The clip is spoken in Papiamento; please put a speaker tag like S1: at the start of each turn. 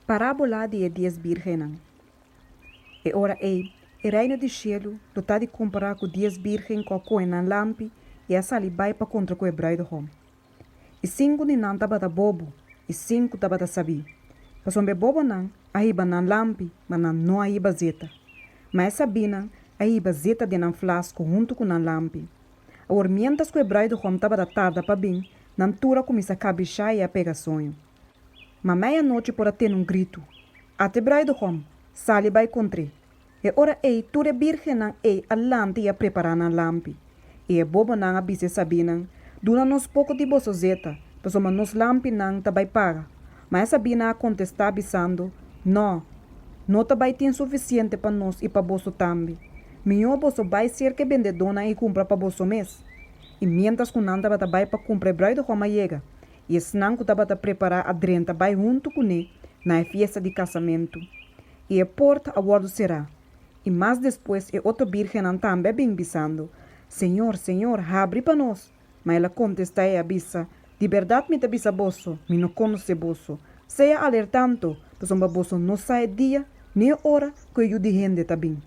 S1: Parábola di e dies bírgennan. E ora ei, e Reino di shelu lo ta di kompará ku dies bírgen ku a kohe nan lampi i a sali bai pa kontra ku e brùidehòm. I sinku di nan tabata bobo i sinku tabata sabí. Pasobra e bobonan a hiba nan lampi, ma nan no a hiba zeta. Ma e sabínan a hiba zeta den nan flasko huntu ku nan lampi. Awor miéntras ku e brùidehòm tabata tarda pa bin, nan tur a kuminsá kabishá i a pega soño. Ma meianochi por a tene un gritu, Ate bruidegom, sali bai kontr'é. E ora ei tur e bírgennan ei a lanta i a prepará nan lampi. I e bobonan a bisa e sabínan, Duna nos poko di boso zeta, pasobra nos lampinan ta bai paga. Ma e sabínan a kontestá bisando, Nò, no ta bai tin sufisiente pa nos i pa boso tambe. Mihó boso bai serka e bendedónan i kumpra pa boso mes. I miéntras ku nan tabata bai pa kumpra e bruidegom a yega, i esnan ku tabata prepará a drenta bai huntu kuné na e fiesta di kasamentu. I e porta a wòrdu será. I mas despues e otro bírgennan tambe a bin bisando, Señor, Señor, habri pa nos! Ma el a kontestá i a bisa, Di bèrdat mi ta bisa boso, mi no konosé boso. Sea alertanto, pasobra boso no sa e dia ni e ora ku e Yu di hende ta bin.